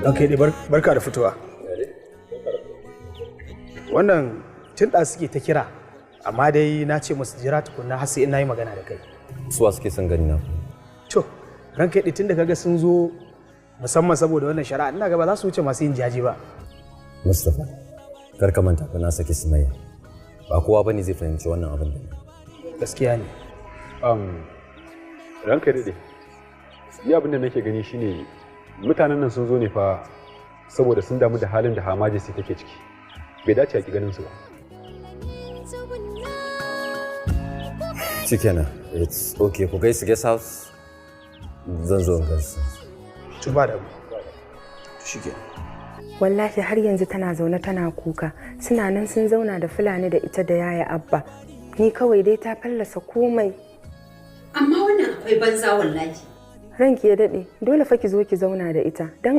Ranka dai, barka da fitowa. Wannan tun da suke ta kira, amma dai na ce musu jira tukunna har sai ina yi magana da kai. Suwa suke son gani na? To, ranka dai, tun da kaga sun zo musamman saboda wannan shari'a, ina ga ba za su wuce masu yin jaje ba. Mustapha, kar ka manta fa na saki Sumayya. Ba kowa bane zai fahimci wannan abin da ni. Gaskiya ne. Ranka daɗe. Ni abin da nake gani shine mutanen nan sun zo ne fa saboda sun damu da halin da Her Majesty take ciki. Bai dace a ki ganin su ba. Shikenan, it's okay, ku kai su guest house. Zan zo in gansu. To, ba da mu. To, shikenan. Wallahi har yanzu tana zaune tana kuka. Suna nan sun zauna da Fulani da ita da Yaya Abba. Ni kawai dai ta fallasa komai. Amma wannan akwai banza wallahi. Ranki ya daɗe, dole fa ki zo ki zauna da ita don